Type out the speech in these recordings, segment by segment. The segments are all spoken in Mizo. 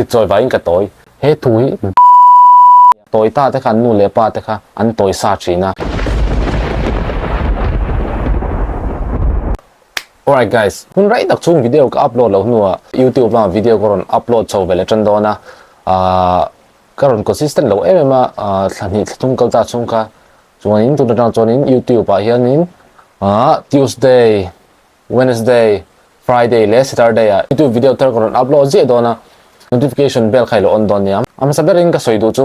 Rit chawi vangin ka tawi. He thu hi tawi ta te kha an nu leh pa te kha an tawi sa thin a. Alright guys, hun rei tak chhung video ka upload loh hnuah YouTube lamah video ka rawn upload chho ve leh tan dawn a. Ahh ka rawn consistent lo em em a, ahh thla hnih thla thum kal ta chhung kha chuanin tun atang chuanin YouTube ah hianin ahh Tuesday Wednesday, Friday leh Saturday ah YouTube video thar ka rawn upload ziah dawn a, notification bell kha i lo on dawn nia. A hmasa berin ka sawi duh chu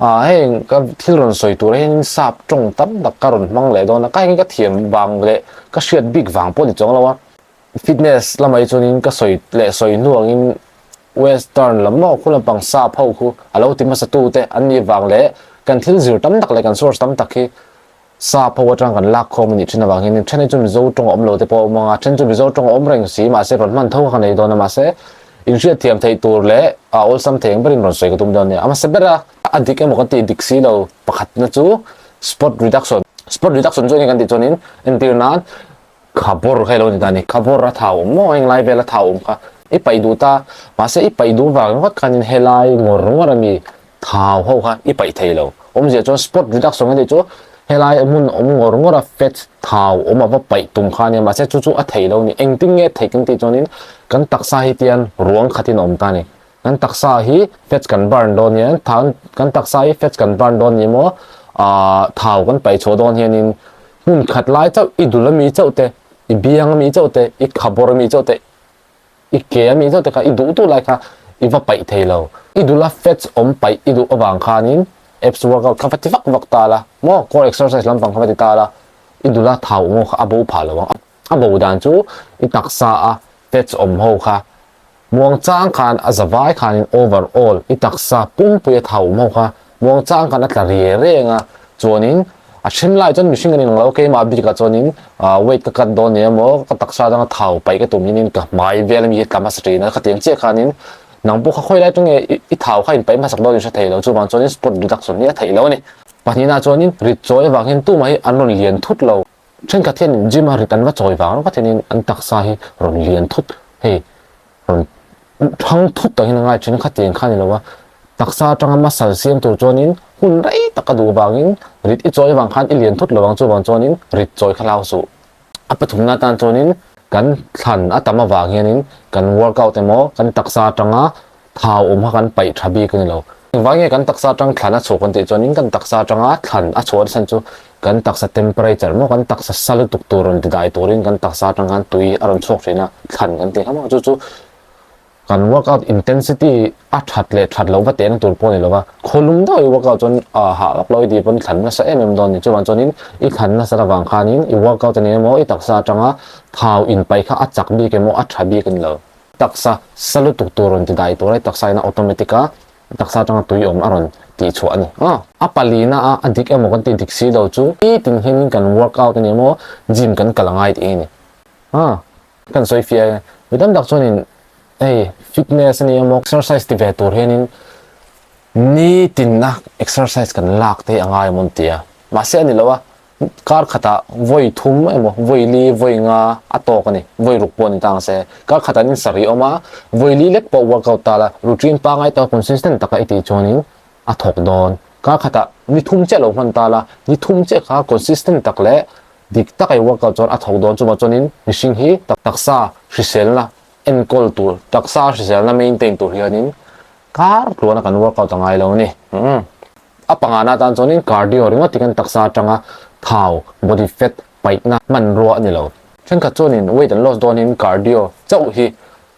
ah heng ka thil rawn sawi tur hianin sap tawng tam tak ka rawn hmang leh dawn a, ka heng hi ka thiam vang leh ka hriat bik vang pawh ni chuang lo a. Fitness lamah hi chuanin ka sawi leh sawi hnu angin Western lam maw khu lampang sap ho khu a lo ti hmasa tu te an nih vang leh kan thil zir tam tak leh kan source tam tak hi Sap ho atang kan lak khawm a nih thin avang hian then hi chu Mizo tawng a awm lo te pawh a awm ang a, then chu Mizo tawng a awm reng si mahse rawn hman tho kha ka nei dawn a mahse inhriat thiam theih tur leh a awlsam thei ang berin rawn sawi ka tum dawn a nia. A hmasa ber a, a dik emaw kan tih dik si lo pakhatna chu spot reduction. Spot reduction chu enge kan tih chuanin entir nan khabawr kha ilo ni ta a ni, khabawr a thau awm maw englai vel a thau awm kha i paih duh ta mahse i paih duh vang ringawt khanin helai ngawr ngawr ami Thau ho kha i paih thei lo. Awmzia chuan spot reduction kan tih chu helai hmun awm ngawr ngawr a fat thau awm a va paih tum kha ania mahse chu chu a thei lo ni. Engtin nge theih kan tih chuanin kan taksa hi tian ruang khatin a awm ta a ni. Kan taksa hi fats kan burn dawn hian thau kan taksa hi fats kan burn dawn ni maw ah thau kan paih chhuah dawn hianin hmun khat lai chauh i dul ami chauh te i biang ami chauh te i khabawr ami chauh te I ke a mi deuh te kha i duh duh lai kha i va paih thei lo. I dul a fats awm paih i duh avang khanin abs workout kha va ti vak vak ta la maw, core exercise lampang kha va ti ta la, i dul a thau awm ho kha a bo phah lo ang. A bo dan chu i taksa a fats awm ho kha muangchang khan a za vai khanin overall i taksa pumpui a thau awm ho kha Muangchang kan a tla riai reng a, chuanin a then lai chuan mihring kan inang lo, keimah bikah chuanin weight ka cut dawn nia maw, ka taksa atanga thau paih ka tum hianin ka hmai vel ami hi tla hmasa thin a, khatiang chiah khanin nang pawh kha khawi lai atang nge i thau kha inpaih hmasak dawn in hre thei lo, chuvang chuanin spot reduction hi a theih lo a ni. Pahnihna chuanin rit chawi avang hian tumah hi an rawn lian thut lo, thenkhat hian gym a rit an va chawi vang rawk a thianin an taksa hi rawn lian thut hei rawn Thang thut tak hian a ngai thin a, khatiang kha a ni lo a, taksa atanga muscle siam tur chuanin hun rei tak a duh vangin rit i chawi avang khan i lian thut lo ang chuvang chuanin rit chawi kha hlau suh. A pathumna atan chuanin kan thlan a tam avang hianin kan workout emaw kan taksa atanga thau awm kha kan paih tha bik a ni lo. Engvang nge kan taksa atang thlan a chhuah kan tih chuanin kan taksa atanga thlan a chhuah nasa chu kan taksa temperature maw kan taksa sa lutuk tur rawn ti dai turin kan taksa atang khan tui a rawn chhuak thin a, thlan kan tih kha maw chu chu kan workout intensity a that leh that loh va tehna tur pawh a ni lo va, khawlum deuh i workout chuan ah hah vak lo i tih pawn thlan nasa em em dawn a ni. Chuvang chuanin i thlan nasat avang khanin i workout a ni emaw i taksa atanga thau inpaih kha a chak bik emaw a tha bik a ni lo. Taksa sa lutuk tur rawn ti dai tur a i taksa in a automatic a taksa atanga tui awm a rawn tih chhuah a ni. A palina a a dik emaw kan tih dik si lo chu nitin hianin kan workout a ni emaw gym kan kal a ngai tih hi a ni. Kan sawi fiah e. Mi tam tak chuanin hei fitness a ni emaw exercise ti ve tur hianin nitinna exercise kan lak te hi a ngai emaw an ti a. Mahse a ni lo a, kar khatah vawi thum emaw vawi li vawi nga a tawk a ni, vawi ruk pawh a ni ta ang se. Kar khatah in sarih awm a, vawi li lek pawh workout ta la, routine pangngai taka consistent taka i tih chuanin a thawk dawn. Kar khatah ni thum chiah lo hman ta la, ni thum chiah kha consistent tak leh Dik tak a i workout chuan a thawk dawn chuvang chuanin mihring hi taksa hriselna enkawl tur, taksa hriselna maintain tur hianin kar tluana kan workout a ngai lo a ni. A pangana atan chuanin cardio ringawt hi kan taksa atanga thau, body fat, paihna hmanrua a ni lo. Thenkhat chuanin weight an loss dawnin cardio chauh hi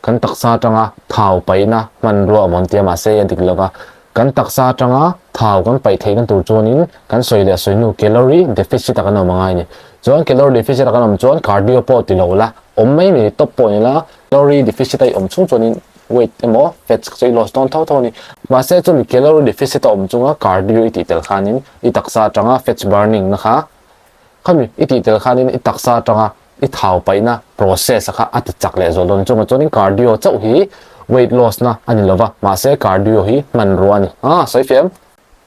Kan taksa atanga thau paihna hmanrua a awm ang tia mahse a dik lova, kan taksa atanga thau kan paih theihna tur chuanin kan sawi leh sawi hnu calorie deficit a kan awm angai a ni. Chuan calorie deficit a kan awm chuan cardio pawh ti lo la, awm mai mai top pawh ni la, calorie deficit a i awm chung chuanin weight emaw fats chu i loss dawn tho tho a ni. Mahse chumi calorie deficit a awm chunga cardio i tih tel khanin i taksa atanga fats burning na kha khami i tih tel khanin i taksa atanga I thau paihna process a kha a ti chak leh zawh dawn chungah chuanin cardio chauh hi weight loss na a ni lova, mahse cardio hi hmanrua a ni. Aa sawi fiam.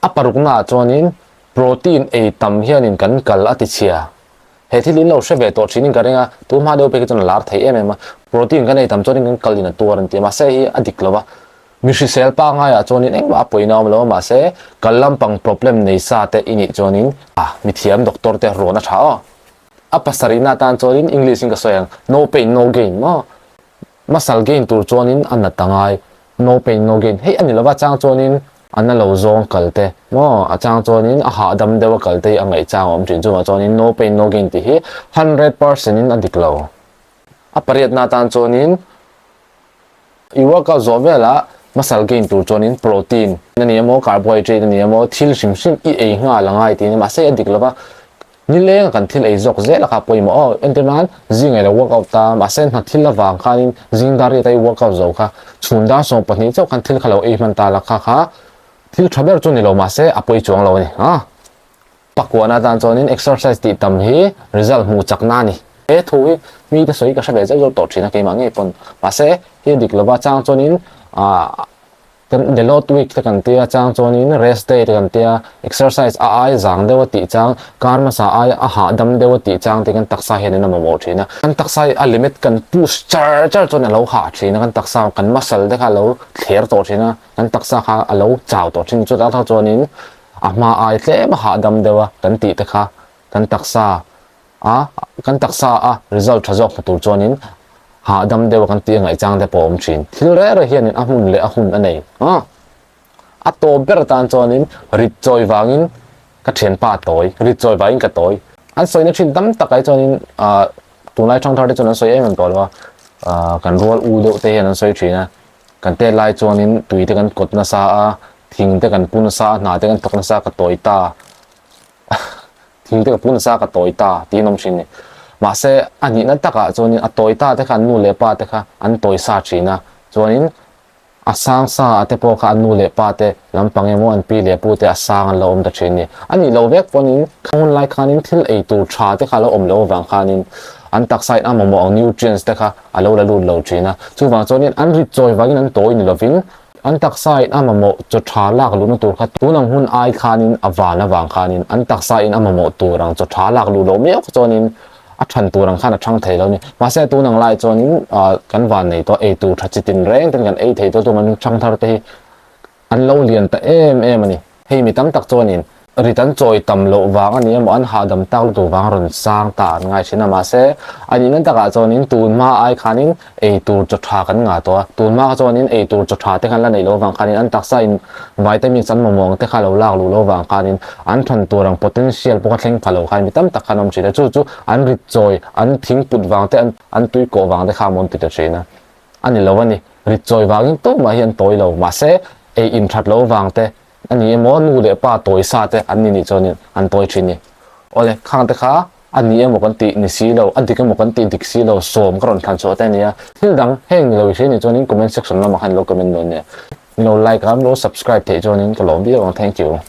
A parukna ah chuanin protein ei tam hianin kan kal a ti chhia. He thil in lo hre ve tawh thinin ka ring a, tu hma deuh phei khi chuan a lar thei em em a, protein kan ei tam chuanin kan kal in a tuar an ti a, mahse hei hi a dik lova. Mi hrisel pangaiah chuanin engmah a pawina awm lo a, mahse kal lampang problem nei sa te i nih chuanin mithiam doctor te rawn a tha aw. A pasarihna atan chuanin English in ka sawi ang, no pain no gain maw? Muscle gain tur chuanin a nat a ngai, no pain no gain hei a ni lova chang chuanin a na lo zawng kal te maw a chang chuanin a hahdam deuh a kal te hi a ngaih chang a awm thin chuvang chuanin no pain no gain tih hi 100% in a dik lo. A pariatna atan chuanin I workout zawh velah muscle gain tur chuanin protein a ni emaw carbohydrate a ni emaw thil hrim hrim i ei nghal a ngai tiin mahse a dik lova nilenga kan thil ei zawk zel a kha pawimawh aw entir nan zing ei lo workout ta mahse hna thil avang khanin zing dar riat a i workout zo kha chhun dar 12 chauh khan thil kha lo ei hman ta la kha kha thil tha ber chu ni lo mahse a pawi chuang lo a ni a. Pakuana atan chuanin exercise tih tam hi result hmuh chakna a ni. He thu hi mite sawi ka hre ve zeuh zeuh tawh thin a keimah ngei pawn. Mahse hi a dik lova chang chuanin ah kan deload week te kan tia chang chuanin rest day te kan tia exercise a ai zang deuh a tih chang kar hmasa ai a hahdam deuh a tih chang te kan taksa hian in a mamawh thin a. Kan taksa hi a limit kan push char char chuan a lo hah thin a kan taksa kan muscle te kha a lo thler tawh thin a kan taksa kha a lo chau tawh thin chutah tak chuanin A hma ai tlem a hahdam deuh a kan tih te kha kan taksa a kan taksa a result tha zawk hmu tur chuanin hahdam deuh a kan tih a ngaihchang te pawh a awm thin. Thil reh reh hianin a hmun leh a hun a nei a. A tawp ber atan chuanin rit chawi vangin ka thianpa a tawi, rit chawi vangin ka tawi. An sawina thin tam tak ai chuanin ah tunlai thangthar te chuan an sawi em em tawh lo a, ah kan rual u deuh te hian an sawi thin a. Kan tet lai chuanin tui te kan kawt nasa a, thing te kan pu nasa a, hna te kan thawk nasa a, ka tawi ta, thing te ka pu nasa a, ka tawi ta tiin awm thin a ni. Mahse, a nihna takah chuanin a tawi ta te kha an nu leh pa te kha an tawi sa thin a, chuanin a sang sa a te pawh kha an nu leh pa te lampang emaw an pi leh pu te a sang an lo awm ta thin a ni. A nih loh vek pawhin khang hun lai khanin thil ei tur tha te kha a lo awm loh avang khanin an taksa in a mamawh ang nutrients te kha a lo la lut lo thin a, chuvang chuanin an rit chawi vangin an tawi ni lovin an taksa in a mamawh chaw tha lak luhna tur kha tun ang hun ai khanin a van avang khanin an taksa in a mamawh tur ang chaw tha lak luh loh miau kha chuanin a than tur ang khan a thang thei lo a ni. Mahse tun ang lai chuanin kan van nei tawh ei tur tha chi tin reng ten kan ei thei tawh tum an thang thar te hi An lo lian ta em em a ni. Hei mi tam tak chuanin rit an chawi tam loh vang a ni emaw an hahdam tak lutuk vang rawn sang ta an ngai thin a. Mahse, a nihna takah chuanin tun hma ai khanin ei tur chaw tha kan ngah tawh a. Tun hma kha chuanin ei tur chaw tha te khan la neih loh avang khanin an taksa in vitamins an mamawh ang te kha lo lak luh loh avang khanin an than tur ang potential pawh kha thleng pha lo khan mi tam tak khan awm thin a. Chu chu an rit chawi, an thing put vang te, an tui kawh vang te kha a mawn ti ta thin a. A ni lo a ni. Rit chawi vangin tumah hi an tawi lo. Mahse, ei in that lo vang te a ni emaw, nu leh pa tawi sa te an ni nih chuanin an tawi thin ni. Awle, khang te kha a ni emaw kan tih ni si lo, a dik emaw kan tih dik si lo, sawm ka rawn thlan chhuah te a ni a. Thil dang heng ni lo i hria nih chuanin comment section lamah khan lo comment dawn nia. Min lo like a, min lo subscribe theih chuanin ka lawm viau ang. Thank you.